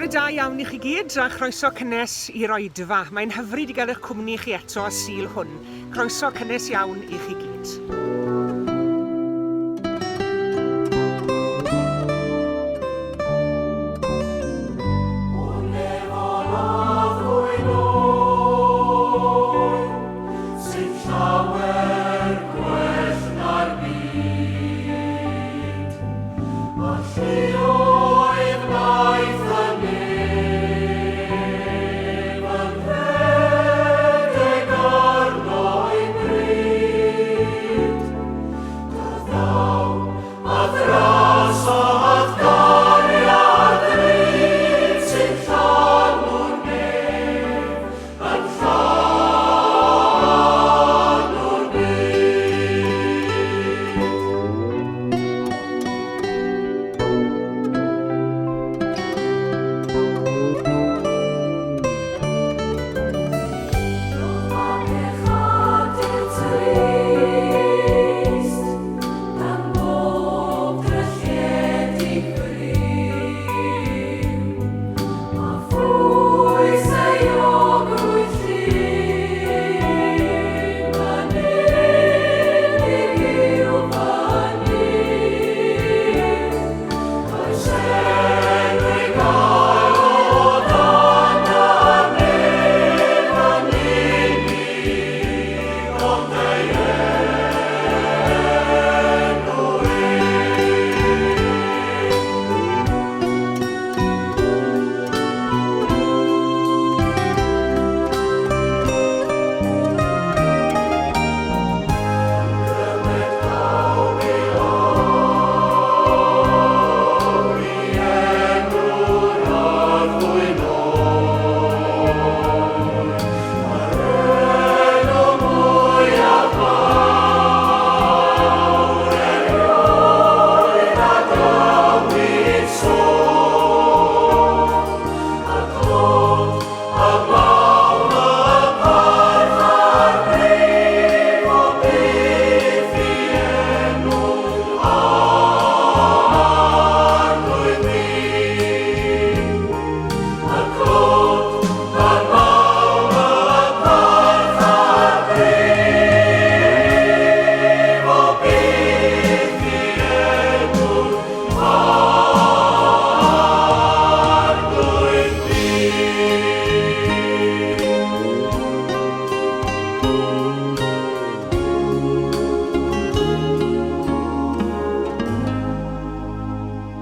Bore da iawn i chi gyd a chroeso cynnes i'r oedfa. Mae'n hyfryd i gael eich cwmni chi eto y Sul hwn. Croeso cynnes iawn i chi gyd.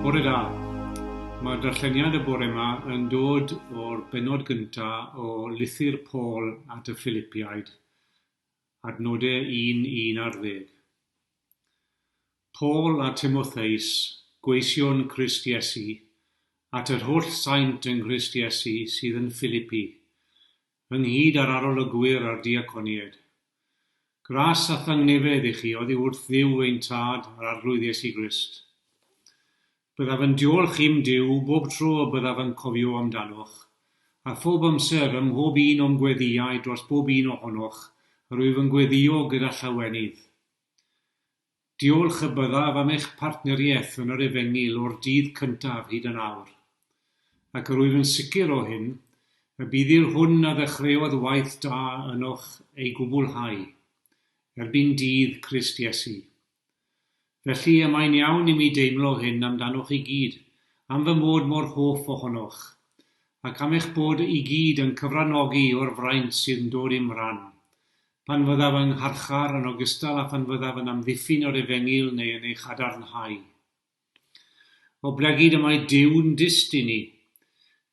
Bore da. Mae'r darlleniad y bore yma yn dod o'r bennod gyntaf o Lythyr Paul at y Philipiaid, adnodau 1 1 ar ddeg. Paul a Timotheus, gweision Crist Iesu, at yr holl saint yng Nghrist Iesu sydd yn Philippi, ynghyd â'r arolygwyr a'r diaconiaid. Gras a thangnefedd i chi oddi wrth Dduw ein Tad a'r Arglwydd Iesu Grist. Byddaf yn diolch i'm Duw bob tro y byddaf yn cofio amdanoch, a phob amser ym mhob un o'm gweddïau dros bob un ohonoch, yr wyf yn gweddïo gyda llawenydd. Diolch y byddaf am eich partneriaeth yn yr Efengyl o'r dydd cyntaf hyd yn awr. Ac yr wyf yn sicr o hyn, y bydd i'r hwn a ddechreuodd waith da ynoch ei gwblhau, erbyn dydd Crist Iesu. Felly y mae'n iawn i mi deimlo hyn amdanoch i gyd, am fy mod mor hoff ohonoch, ac am eich bod i gyd yn cyfranogi o'r fraint sydd yn dod i'm rhan, Pan fyddaf yng ngharchar, yn ogystal â phan fyddaf yn amddiffyn yr Efengyl neu yn ei chadarnhau. Oblegid y mae Duw'n dyst i ni,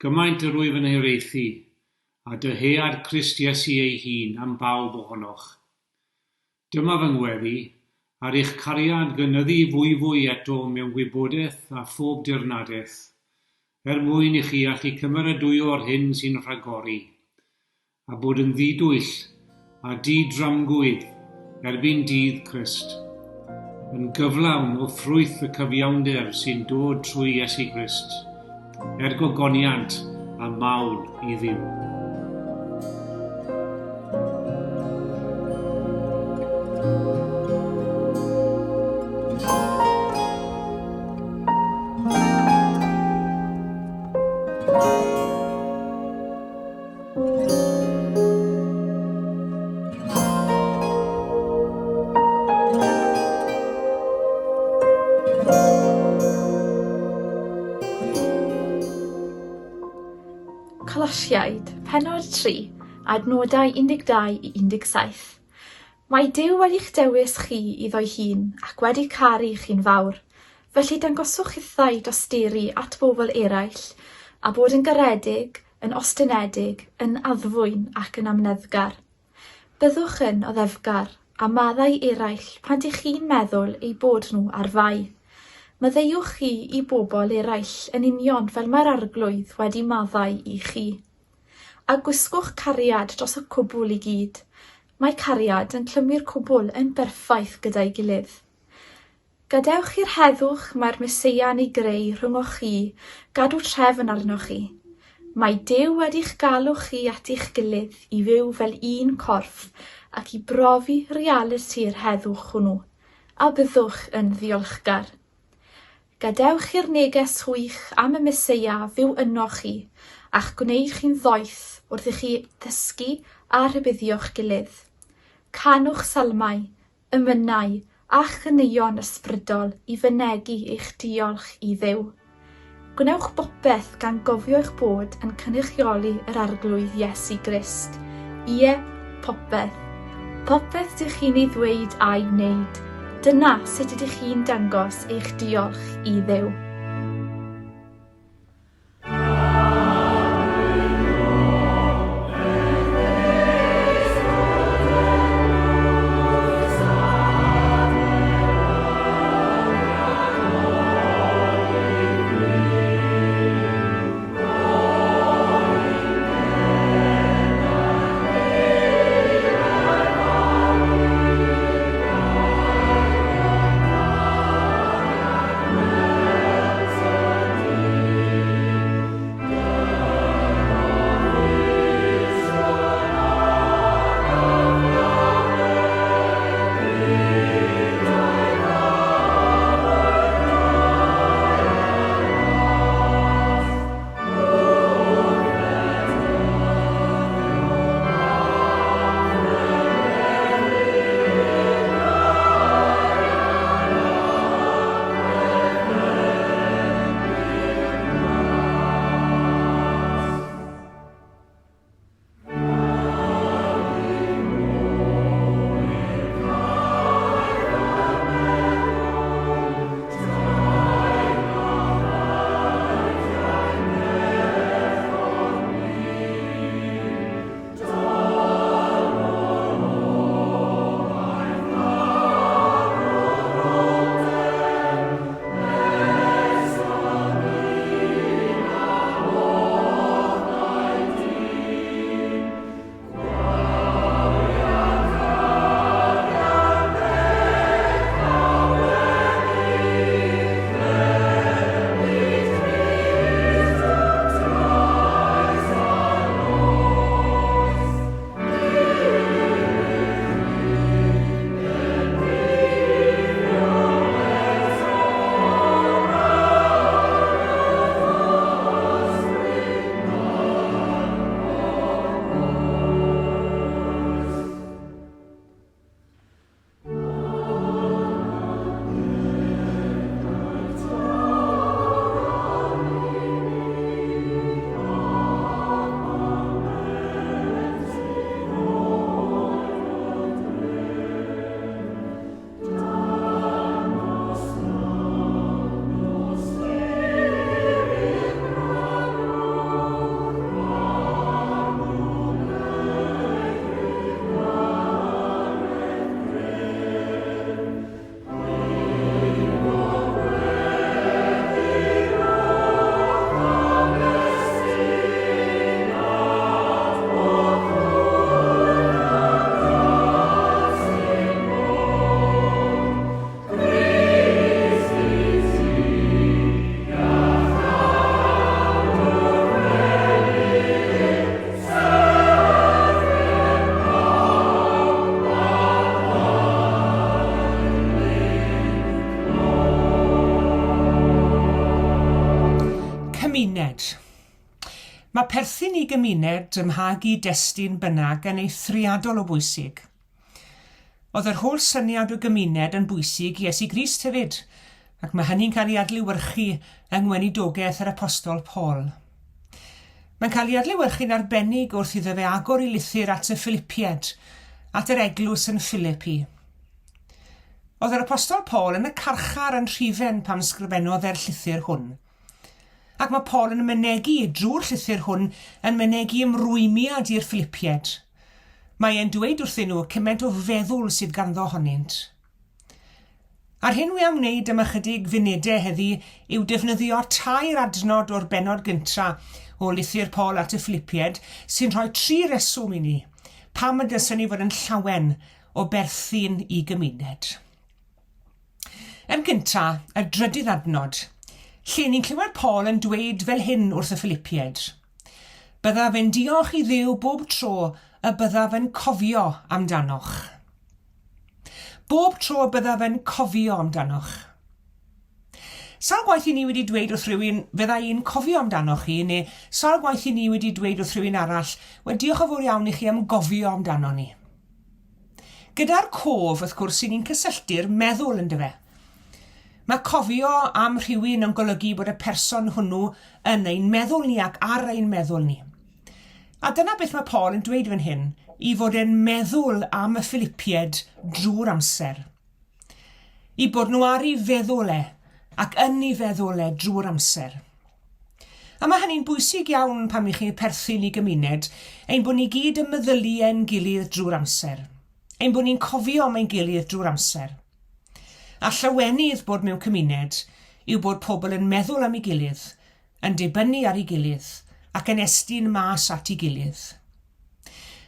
gymaint yr wyf yn hiraethu, a dyhead Crist Iesu ei hun am bawb ohonoch. Dyma fy ngweddi, ar i'ch cariad gynyddu fwyfwy eto mewn gwybodaeth a phob dirnadaeth, er mwyn i chi allu cymeradwyo'r hyn sy'n rhagori, a bod yn ddidwyll a di-dramgwydd erbyn dydd Crist, yn gyflawn o ffrwyth y cyfiawnder sy'n dod trwy Iesu Grist, er gogoniant a mawl i Dduw. Colosiaid, pennod 3, adnodau 12 i 17. Mae Duw wedi'ch dewis chi iddo'i hun ac wedi caru chi'n fawr. Felly dangoswch hithau dosturi at bobl eraill a bod yn garedig, yn ostynedig, yn addfwyn ac yn amyneddgar. Byddwch yn oddefgar a maddau eraill pan dych chi'n meddwl eu bod nhw ar fai. Maddeuwch chi i bobl eraill yn union fel mae'r Arglwydd wedi maddau i chi. A gwisgwch cariad dros y cwbl i gyd. Mae cariad yn clymu'r cwbl yn berffaith gyda'i gilydd. Gadewch i'r heddwch mae'r Meseia'n ei greu rhyngoch chi gadw trefn arnoch chi. Mae Duw wedi'ch galw chi at eich gilydd i fyw fel un corff ac i brofi realiti'r heddwch hwnnw, a byddwch yn ddiolchgar. Gadewch i'r neges wych am y Meseia fyw ynoch chi a'ch gwneud chi'n ddoeth wrth i chi ddysgu a rhybuddio'ch gilydd. Canwch salmau, emynau a chaneuon ysbrydol i fynegi eich diolch i Dduw. Gwnewch bopeth gan gofio eich bod yn cynrychioli yr Arglwydd Iesu Grist. Ie, popeth. Popeth dych chi'n ei ddweud a'i wneud. Dyna sut ydych chi'n dangos eich diolch i Dduw. Cymuned. Mae perthyn i gymuned ym mha gyd-destun bynnag yn eithriadol o bwysig. Oedd yr holl syniad o gymuned yn bwysig i Iesu Grist hefyd, ac mae hynny'n cael ei adlewyrchu yng ngweinidogaeth yr Apostol Paul. Mae'n cael ei adlewyrchu'n arbennig wrth iddo fe agor ei lythyr at y Philipiaid, at yr eglwys yn Philipi. Oedd yr Apostol Paul yn y carchar yn Rhufain pan sgrifennodd e'r llythyr hwn. Ac mae Paul yn mynegi, drwy'r llythyr hwn, yn mynegi ymrwymiad i'r Philipiaid. Mae e'n dweud wrthyn nhw cymaint o feddwl sydd ganddo ohonynt. A'r hyn wi am wneud am ychydig funudau heddi yw defnyddio tair adnod o'r bennod gynta o lythyr Paul at y Philipiaid sy'n rhoi tri reswm i ni pam y dylsen ni fod yn llawen o berthyn i gymuned. Yn gynta, y drydydd adnod, lle ni'n clywed Paul yn dweud fel hyn wrth y Philipiaid, Byddaf yn diolch i Dduw bob tro y byddaf yn cofio amdanoch. Bob tro y byddaf yn cofio amdanoch. Sawl gwaith i ni wedi dweud wrth rhywun, fydda i'n cofio amdanoch chi, neu sawl gwaith i ni wedi dweud wrth rhywun arall, wel diolch yn fawr iawn i chi am gofio amdano ni. Gyda'r cof, wrth gwrs, i ni'n cysylltu'r meddwl, yndyfe? Mae cofio am rhywun yn golygu bod y person hwnnw yn ein meddwl ni ac ar ein meddwl ni. A dyna beth mae Paul yn dweud fan hyn, i fod e'n meddwl am y Philipiaid drwy'r amser. I bod nhw ar ei feddwl e, ac yn ei feddwl e drwy'r amser. A mae hynny'n bwysig iawn pan i chi'n perthyn i gymuned, ein bod ni gyd yn meddylu ein gilydd drwy'r amser. Ein bod ni'n cofio am ein gilydd drwy'r amser. A llawenydd bod mewn cymuned yw bod pobl yn meddwl am ei gilydd, yn dibynnu ar ei gilydd, ac yn estyn mas at ei gilydd.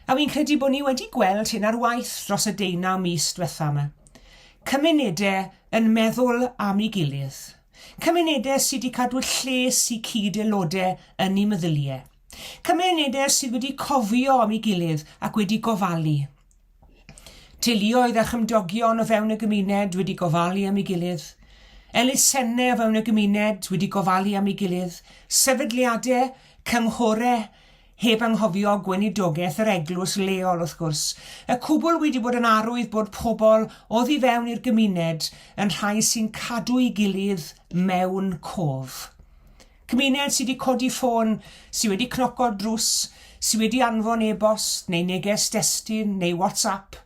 A fi'n credu bod ni wedi gweld hyn ar waith dros y deunaw mis diwetha yma. Cymunedau yn meddwl am ei gilydd. Cymunedau sydd wedi cadw lles i cyd-aelodau yn eu meddyliau. Cymunedau sydd wedi cofio am ei gilydd ac wedi gofalu. Teuluoedd a chymdogion o fewn y gymuned wedi gofalu am ei gilydd. Elusennau o fewn y gymuned wedi gofalu am ei gilydd. Sefydliadau, cynghorau, heb anghofio gweinidogaeth yr eglwys leol wrth gwrs. Y cwbl wedi bod yn arwydd bod pobl oddi fewn i'r gymuned yn rhai sy'n cadw'i gilydd mewn cof. Cymuned sy 'di codi ffôn, sy wedi cnoco drws, sy wedi anfon e-bost neu neges destun neu WhatsApp.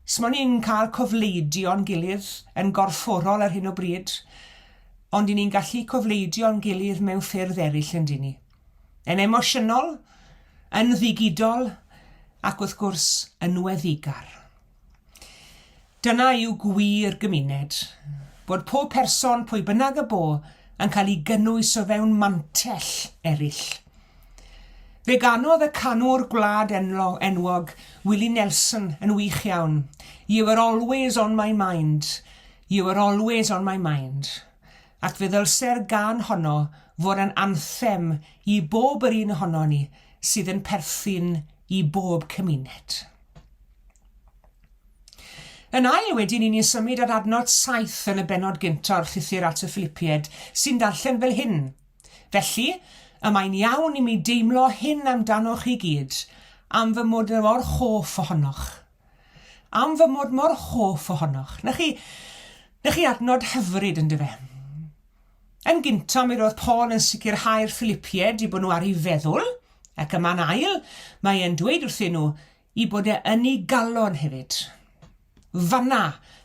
Smo ni'n cael cofleidio'n gilydd yn gorfforol ar hyn o bryd, ond 'y ni'n gallu cofleidio'n gilydd mewn ffyrdd eraill yn 'dyn ni? Yn emosiynol, yn ddigidol, ac wrth gwrs yn weddigar. Dyna yw gwir gymuned, bod pob person, pwy bynnag y bo, yn cael ei gynnwys o fewn mantell eraill. Fe ganodd y canwr gwlad enlo, enwog, Willie Nelson, yn wych iawn, You are always on my mind, you are always on my mind. Ac fe ddylse'r gân honno fod yn anthem i bob yr un ohonon ni sydd yn perthyn i bob cymuned. Yn ail wedyn i ni'n symud at adnod 7 yn y bennod gynta o'r llythyr at y Philipiaid sy'n darllen fel hyn, Felly, y mae'n iawn i mi deimlo hyn amdanoch chi gyd, am fy mod mor hoff ohonoch. Am fy mod mor hoff ohonoch. Na chi, na chi adnod hyfryd yn dyfe? Yn gynta mi roedd Paul yn sicrhau'r Philipiaid i bod nhw ar ei feddwl, ac yma'n ail, mae e'n dweud wrthyn nhw i bod e yn ei galon hefyd. Fanna,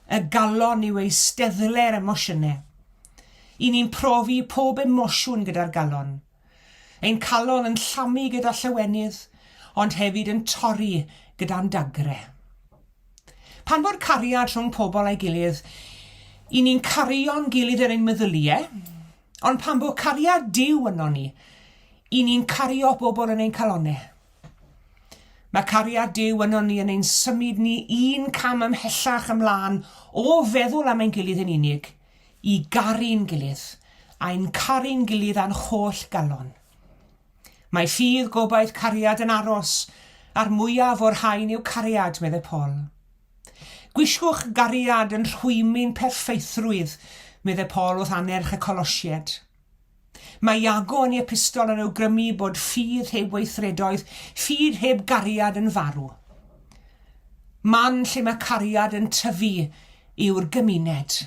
y galon yw eisteddle'r emosiynau. I ni'n profi pob emosiwn gyda'r galon. Ein calon yn llamu gyda llawenydd, ond hefyd yn torri gyda'n dagre. Pan fo'r cariad rhwng pobl a'i gilydd, i ni'n cario'n gilydd yn ein meddyliau, ond pan fo cariad Duw yno ni, i ni'n cario bobl yn ein calonnau. Mae cariad Duw yno ni yn ein symud ni un cam ymhellach ymlaen o feddwl am ein gilydd yn unig, i garu'n gilydd, a'n caru'n gilydd â'n holl galon. Mae ffydd, gobaith, cariad yn aros, a'r mwyaf o'r rhain yw cariad, meddai Paul. Gwisgwch gariad yn rhwymyn perffeithrwydd, meddai Paul wrth annerch y Colosied. Mae Iago yn ei epistol yn awgrymu bod ffydd heb weithredoedd, ffydd heb gariad yn farw. Man lle mae cariad yn tyfu yw'r gymuned.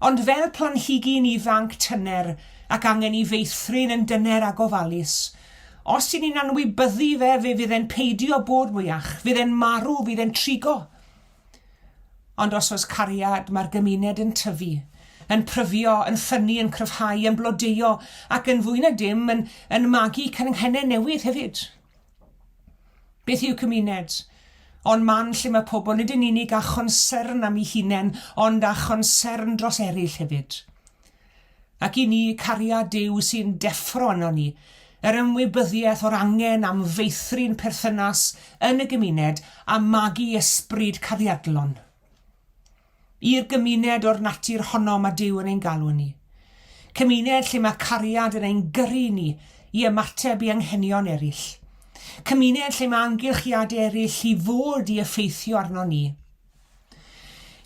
Ond fel planhigyn ifanc tyner ac angen i feithrin yn dyner a gofalus, os y'n ni'n anwybyddu fe, fe fydd e'n peidio bod mwyach, fydd e'n marw, fydd e'n trigo. Ond os oes cariad, mae'r gymuned yn tyfu, yn pryfio, yn ffynnu, yn cryfhau, yn blodeuo, ac yn fwy na dim, yn, yn magu canghennau newydd hefyd. Beth yw cymuned? Ond man lle mae pobl nid yn unig â chonsern am eu hunain, ond â chonsern dros eraill hefyd. Ac i ni, cariad Duw sy'n deffro yno ni, yr ymwybyddiaeth o'r angen am feithrin perthynas yn y gymuned a magu ysbryd cariadlon. I'r gymuned o'r natur honno mae Duw yn ein galw ni. Cymuned lle mae cariad yn ein gyrru ni i ymateb i anghenion eraill. Cymuned lle mae amgylchiadau eraill i fod i effeithio arno ni.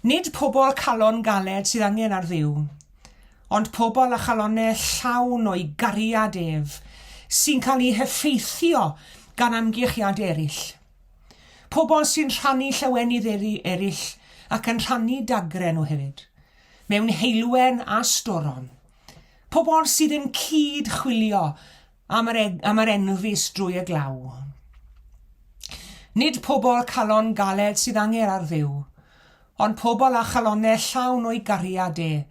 Nid pobl calon galed sydd angen ar Dduw, ond pobl â chalonnau llawn o'i gariad ef, sy'n cael eu heffeithio gan amgylchiadau eraill. Pobl sy'n rhannu llawenydd eraill ac yn rhannu dagre nhw hefyd, mewn heulwen a storom. Pobl sydd yn cyd-chwilio am yr, am yr enfys drwy y glaw. Nid pobl calon galed sydd angen ar Dduw, ond pobl â chalonnau llawn o'i gariad e,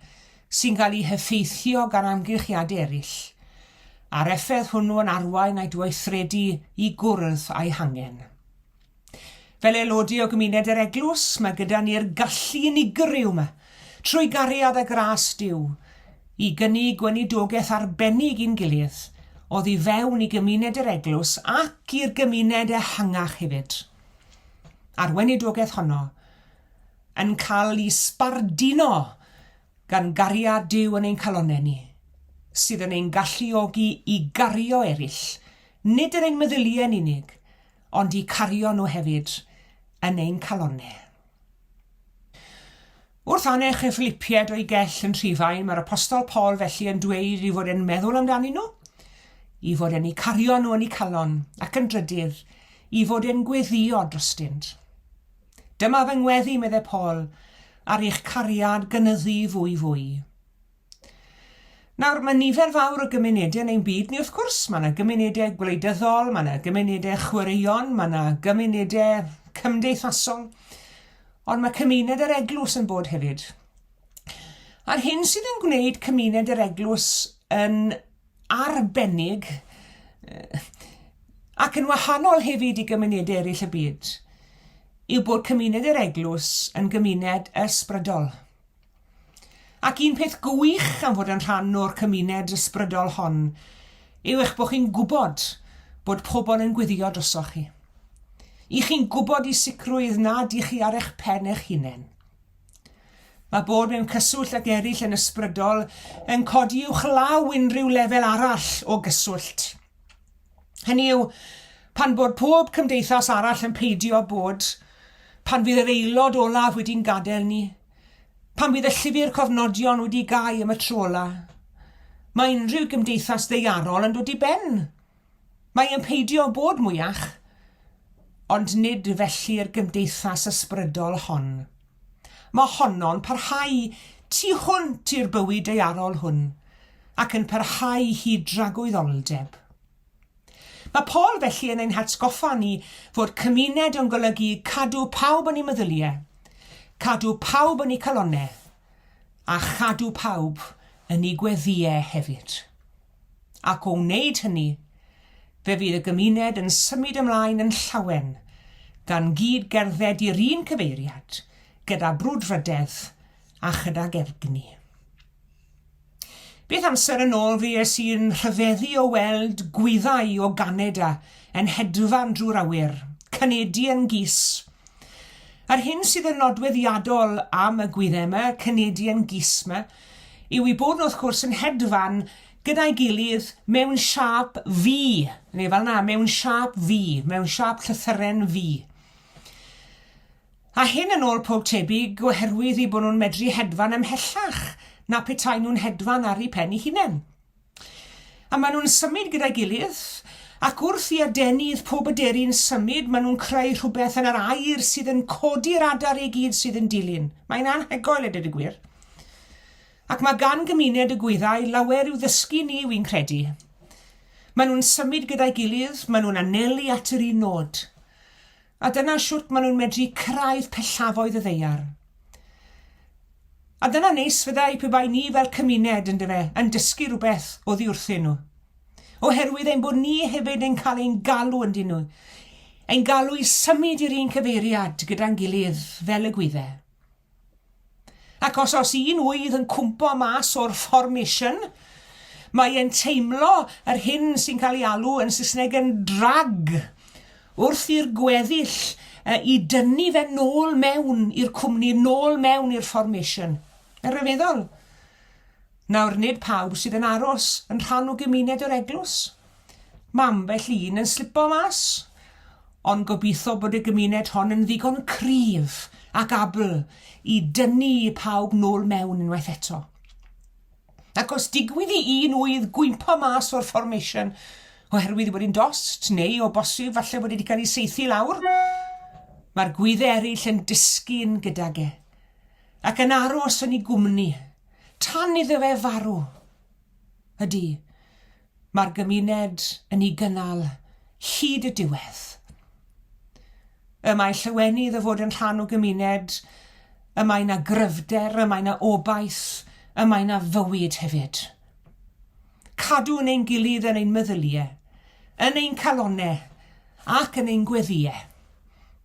sy'n cael eu heffeithio gan amgylchiadau eraill, a'r effaith hwnnw yn arwain a'i dweithredu i gwrdd â'i hangen. Fel aelodau o gymuned yr eglwys, mae gyda ni'r gallu unigryw yma, trwy gariad a gras Duw, i gynnig gweinidogaeth arbennig i'n gilydd, oddi fewn i gymuned yr eglwys ac i'r gymuned ehangach hefyd. A'r weinidogaeth honno yn cael ei sbarduno gan gariad Duw yn ein calonnau ni, sydd yn ein galluogi i gario eraill, nid yn ein meddyliau yn unig, ond i cario nhw hefyd yn ein calonnau. Wrth annerch y Philipiaid o'i gell yn Rhufain, mae'r Apostol Paul felly yn dweud ei fod e'n meddwl amdanyn nhw, i fod e'n eu cario nhw yn eu calon, ac yn drydydd, i fod e'n gweddïo drostynt. Dyma fy ngweddi, meddai Paul, ar eich cariad gynyddu fwy fwy. Nawr, mae nifer fawr o gymunedau yn ein byd ni, wrth gwrs. Mae yna gymunedau gwleidyddol, mae yna gymunedau chwaraeon, mae yna gymunedau cymdeithasol. Ond mae cymuned yr eglwys yn bod hefyd. A'r hyn sydd yn gwneud cymuned yr eglwys yn arbennig ac yn wahanol hefyd i gymunedau eraill y byd yw bod cymuned yr eglwys yn gymuned ysbrydol. Ac un peth gwych am fod yn rhan o'r cymuned ysbrydol hon yw eich bod chi'n gwybod bod pobl yn gweddio drosoch chi. I chi'n gwybod i sicrwydd nad i chi ar eich pen eich hunain. Mae bod mewn cyswllt ag eraill yn ysbrydol yn codi uwchlaw unrhyw lefel arall o gyswllt. Hynny yw, pan bod pob cymdeithas arall yn peidio bod, pan fydd yr aelod olaf wedi'n gadael ni, pan fydd y llyfr cofnodion wedi gau am y tro ola, mae unrhyw gymdeithas ddaearol yn dod i ben. Mae yn peidio bod mwyach. Ond nid felly'r gymdeithas ysbrydol hon. Mae honno'n parhau tu hwnt i'r bywyd daearol hwn, ac yn parhau hyd dragwyddoldeb. Mae Paul felly yn ein hatgoffa ni fod cymuned yn golygu cadw pawb yn eu meddyliau, cadw pawb yn eu calonnau, a chadw pawb yn eu gweddïau hefyd. Ac o wneud hynny, fe fydd y gymuned yn symud ymlaen yn llawen, gan gyd-gerdded i'r un cyfeiriad, gyda brwdfrydedd a chydag egni. Beth amser yn ôl fues i'n rhyfeddu o weld gwyddau o Ganada yn hedfan drwy'r awyr, Canadian geese. A'r hyn sydd yn nodweddiadol am y gwyddau yma, Canadian geese yma, yw eu bod nhw wrth gwrs yn hedfan gyda'i gilydd mewn siâp V, neu fel 'na, mewn siâp V, mewn siâp llythyren V. A hyn yn ôl pob tebyg oherwydd eu bod nhw'n medru hedfan ymhellach na petai nhw'n hedfan ar eu pen eu hunain. A maen nhw'n symud gyda'i gilydd, ac wrth i adenydd pob aderyn symud, maen nhw'n creu rhywbeth yn yr aer sydd yn codi'r adar i gyd sydd yn dilyn. Mae'n anhygoel a dweud y gwir. Ac mae gan gymuned y gwyddau lawer i'w ddysgu ni, wy'n credu. Maen nhw'n symud gyda'i gilydd, maen nhw'n anelu at yr un nod. A dyna shwt maen nhw'n medru cyrraedd pellafoedd y ddaear. A dyna neis fyddai pe bai ni fel cymuned, yndyfe, yn dysgu rhywbeth oddi wrthyn nhw. Oherwydd ein bod ni hefyd yn cael ein galw yndyn nhw, ein galw i symud i'r un cyfeiriad gyda'n gilydd fel y gwydde. Ac os oes un ŵydd yn cwmpo mas o'r formation, mae e'n teimlo yr hyn sy'n cael ei alw yn Saesneg yn drag, wrth i'r gweddill i dynnu fe nôl mewn i'r cwmni, nôl mewn i'r formation. Yn rhyfeddol. Nawr, nid pawb sydd yn aros yn rhan o gymuned yr eglwys. Mae ambell un yn slipo mas, ond gobeithio bod y gymuned hon yn ddigon cryf ac abl i dynnu pawb nôl mewn unwaith eto. Ac os digwydd i un ŵydd gwympo mas o'r formation oherwydd bod hi'n dost, neu o bosib falle bod wedi cael ei saethu lawr, mae'r gwyddau eraill yn disgyn gydag e, ac yn aros yn ei gwmni, tan iddo fe farw. Ydy, mae'r gymuned yn ei gynnal hyd y diwedd. Y mae llawenydd o fod yn rhan o gymuned, y mae 'na gryfder, y mae 'na obaith, y mae 'na fywyd hefyd. Cadwn ein gilydd yn ein meddyliau, yn ein calonnau ac yn ein gweddïau,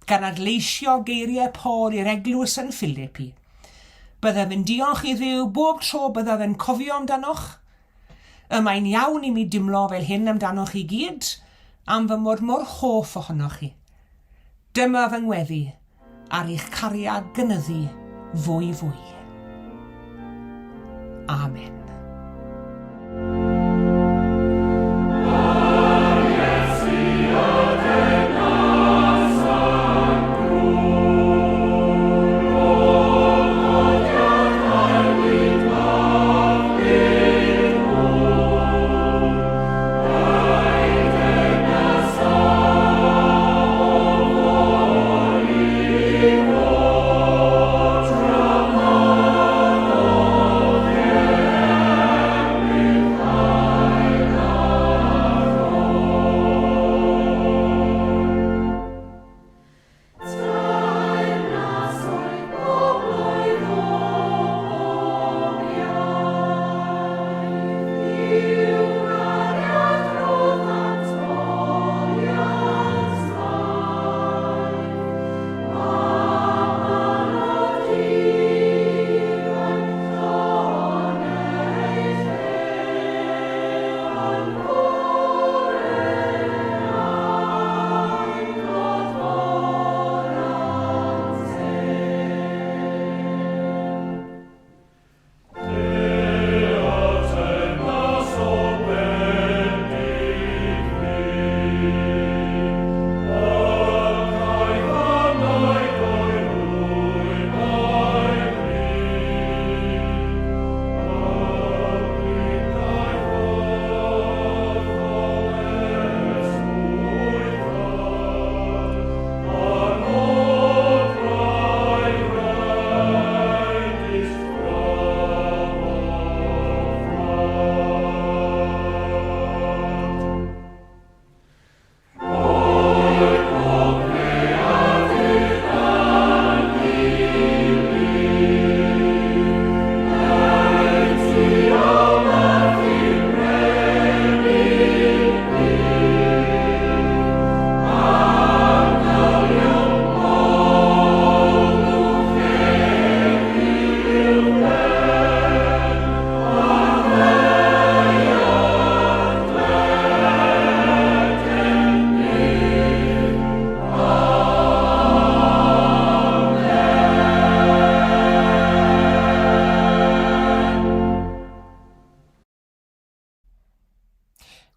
gan adleisio geiriau Paul i'r eglwys yn Philipi. Byddaf yn diolch i Dduw bob tro byddaf yn cofio amdanoch. Y mae'n iawn i mi dimlo fel hyn amdanoch chi gyd, am fy mod mor hoff ohonoch chi. Dyma fy ngweddi, ar i'ch cariad gynyddu fwy fwy. Amen.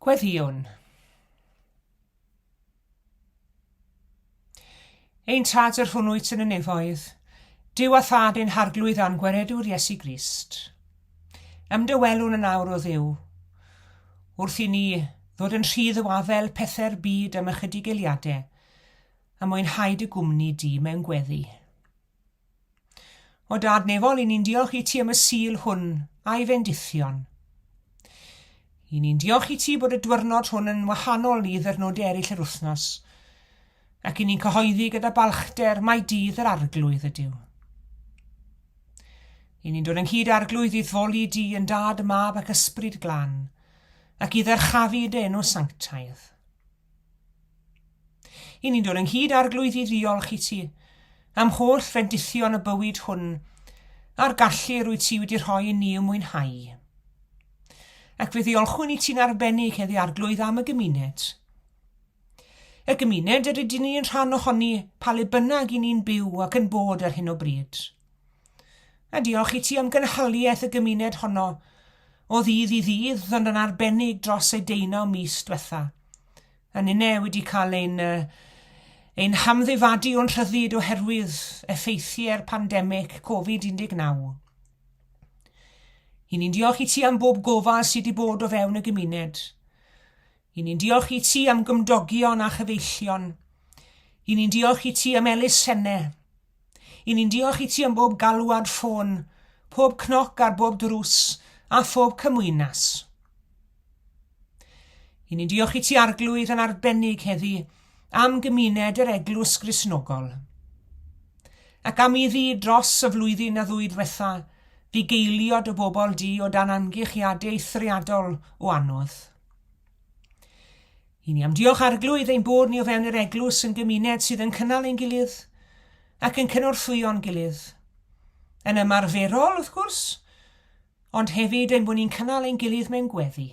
Gweddïwn. Ein Tad yr hwn wyt yn y nefoedd, Duw a Thad ein Harglwydd a'n Gwaredwr Iesu Grist. Ymdawelwn yn awr o Dduw. wrth i ni ddod yn rhydd o afael pethau'r byd am ychydig eiliadau a mwynhau dy gwmni di mewn gweddi. O Dad nefol, i ni'n diolch i ti am y Sul hwn a'i fendithion. I ni'n diolch i ti bod y dwyrnod hwn yn wahanol i ddyrnodau eraill yr wythnos, ac i ni'n cyhoeddi gyda balchder mai dydd yr Arglwydd ydyw. I ni'n dod ynghyd Arglwydd i'th foli di yn Dad, Mab ac Ysbryd Glân, ac i ddyrchafu dy enw sanctaidd. I ni'n dod ynghyd Arglwydd i ddiolch i ti am holl fendithion y bywyd hwn a'r gallu rwy ti wedi rhoi i ni i'w mwynhau. Ac fe ddiolchwn i ti'n arbennig heddi Arglwydd am y gymuned. Y gymuned yr ydyn ni'n rhan ohoni pa le bynnag i ni'n byw ac yn bod ar hyn o bryd. A diolch i ti am gynhaliaeth y gymuned honno, o ddydd i ddydd, ond yn arbennig dros y deunaw mis diwetha. A ninne wedi cael ein, ein hamddifadu o'n rhyddid oherwydd effeithiau'r pandemig Covid-19. I ni'n diolch i ti am bob gofal sydd wedi bod o fewn y gymuned. I ni'n diolch i ti am gymdogion a chyfeillion. I ni'n diolch i ti am elusennau. I ni'n diolch i ti am bob galwad ffôn, pob cnoc ar bob drws, a phob cymwynas. I ni'n diolch i ti Arglwydd yn arbennig heddi am gymuned yr Eglwys Gristnogol. Ac am iddi dros y flwyddyn a ddwy ddiwetha fugeilio dy bobl di o dan amgylchiadau eithriadol o anodd. I ni am diolch Arglwydd ein bod ni o fewn yr eglwys yn gymuned sydd yn cynnal ein gilydd ac yn cynorthwyo'n gilydd. Yn ymarferol, wrth gwrs, ond hefyd ein bod ni'n cynnal ein gilydd mewn gweddi.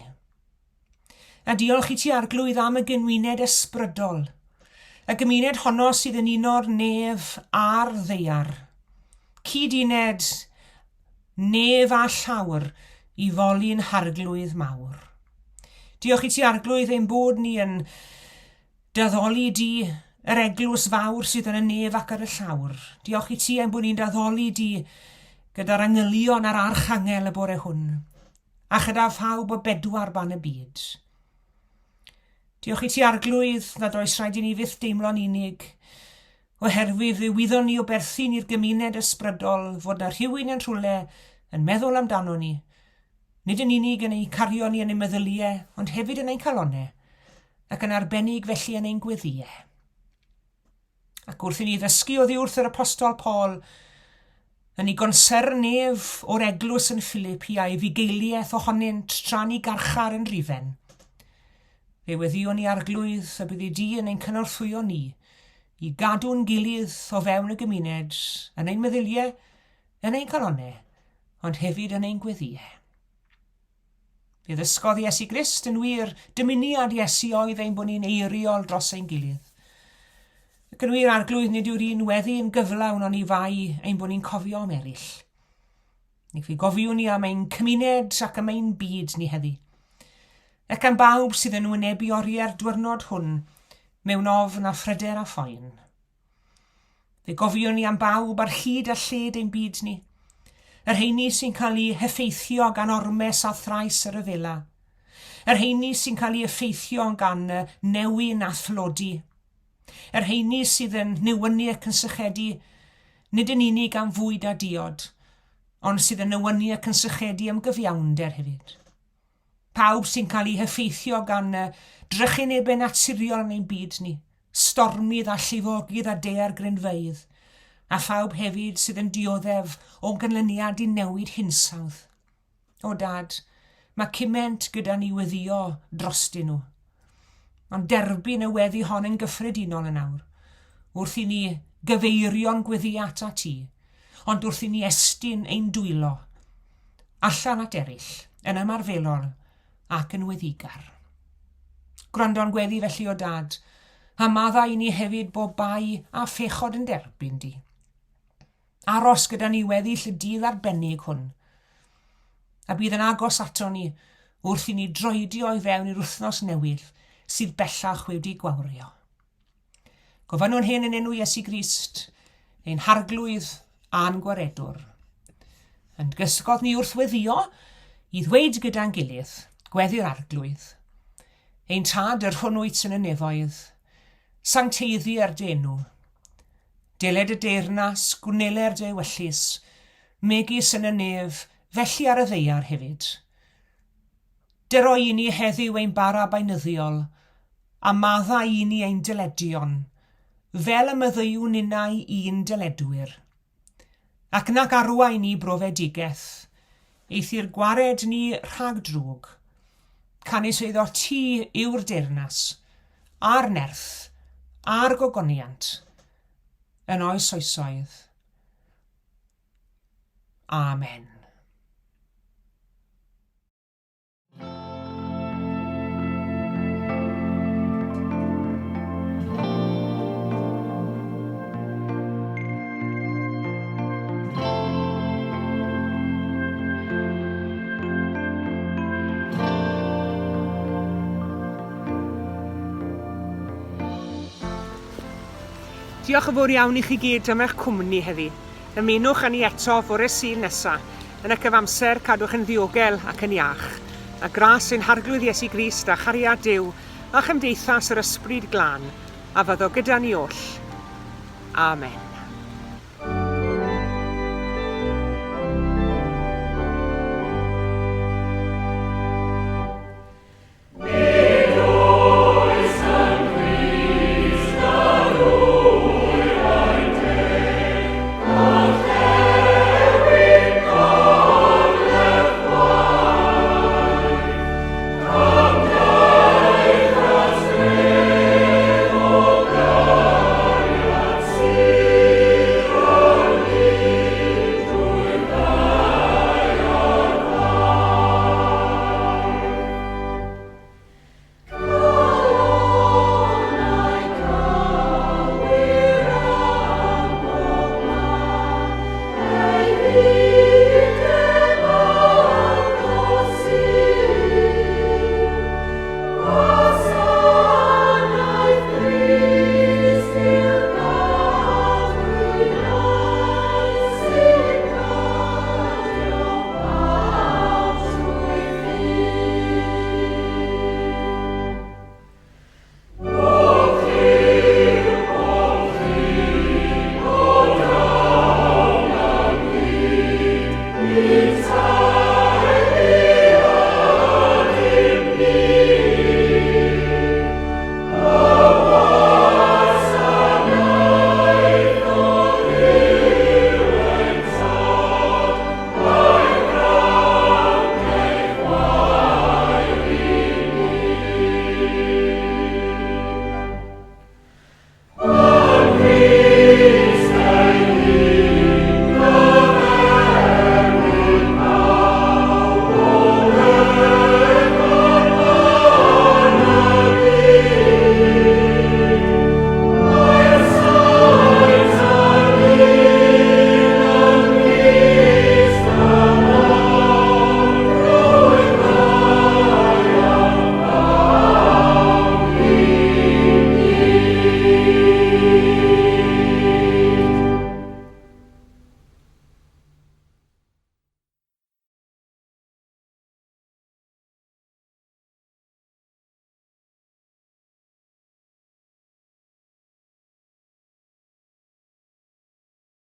A diolch i ti Arglwydd am y gymuned ysbrydol, y gymuned honno sydd yn uno'r nef a'r ddaear. Cyd-uned nef a llawr i foli'n Harglwydd mawr. Diolch i ti Arglwydd ein bod ni yn daddoli di yr eglwys fawr sydd yn y nef ac ar y llawr. Diolch i ti ein bod ni'n daddoli di gyda'r angylion a'r archangel y bore hwn, a chyda phawb o bedwar ban y byd. Diolch i ti Arglwydd nad oes rhaid i ni fyth deimlo'n unig, oherwydd fe wyddon ni o berthyn i'r gymuned ysbrydol fod na rhywun yn rhywle yn meddwl amdano ni, nid yn unig yn eu cario ni yn ein meddyliau, ond hefyd yn ein calonnau, ac yn arbennig felly yn ein gweddïau. Ac wrth i ni ddysgu oddi wrth yr Apostol Paul, yn ei gonsern ef o'r eglwys yn Philipi a'i fugeiliaeth ohonynt tra'n ei garchar yn Rufen, fe weddïwn ni Arglwydd y byddi di yn ein cynorthwyo ni i gadw'n gilydd o fewn y gymuned, yn ein meddyliau, yn ein calonnau, ond hefyd yn ein gweddïau. Fe ddysgodd Iesu Grist, yn wir, dymuniad Iesu oedd ein bod ni'n eiriol dros ein gilydd. Ac yn wir, Arglwydd, nid yw'r un weddi yn gyflawn oni fai ein bod ni'n cofio am eraill. Ac fe gofiwn ni am ein cymuned ac am ein byd ni heddi. Ac am bawb sydd yn wynebu oriau'r dwyrnod hwn mewn ofn a phryder a phoen. Fe gofiwn ni am bawb ar hyd a lled ein byd ni. Y rheini sy'n cael eu heffeithio gan ormes a thrais y rhyfela. Y rheini sy'n cael eu effeithio gan y newyn a thlodi. Y rheini sydd yn newynu ac yn sychedu, nid yn unig am fwyd a diod, ond sydd yn newynu ac yn sychedu am gyfiawnder hefyd. Pawb sy'n cael eu heffeithio gan y drychinebau naturiol yn ein byd ni, stormydd a llifogydd a daeargrynfeydd, a phawb hefyd sydd yn dioddef o ganlyniad i newid hinsawdd. O Dad, mae cymaint gyda ni weddio drostyn nhw. Ond derbyn y weddi hon yn gyffredinol yn awr, wrth i ni gyfeirio'n gweddi atat ti, ond wrth i ni estyn ein dwylo allan at eraill, yn ymarferol ac yn weddigar. Gwrando'n gweddi felly o Dad, a maddau i ni hefyd bob bai a phechod yn derbyn di. Aros gyda ni weddill y dydd arbennig hwn, a bydd yn agos ato ni wrth i ni droedio i fewn i'r wythnos newydd sydd bellach wedi gwawrio. Gofynnwn hyn yn enw Iesu Grist, ein Harglwydd a'n Gwaredwr. Yn gysgodd ni wrth weddio i ddweud gyda'n gilydd, Gweddi'r Arglwydd. Ein Tad, yr hwn wyt yn y nefoedd, sancteiddi ar dy enw. Deled y deyrnas, gwneler dy ewyllys, megis yn y nef, felly ar y ddaear hefyd. Dyroi i ni heddiw ein bara beinyddiol, a maddau i ni ein dyledion, fel y myddeuwn ninnau i'n dyledwyr. Ac nac arwain ni brofedigaeth, eithr gwared ni rhag drwg. Canys eiddo ti yw'r deyrnas, a'r nerth, a'r gogoniant, yn oes oesoedd. Amen. Diolch yn fawr iawn i chi gyd am eich cwmni heddi. Ymunwch â ni eto fore Sul nesa. Yn y cyfamser, cadwch yn ddiogel ac yn iach. A gras ein Harglwydd Iesu Grist a chariad Duw a chymdeithas yr Ysbryd Glân a fyddo gyda ni oll. Amen.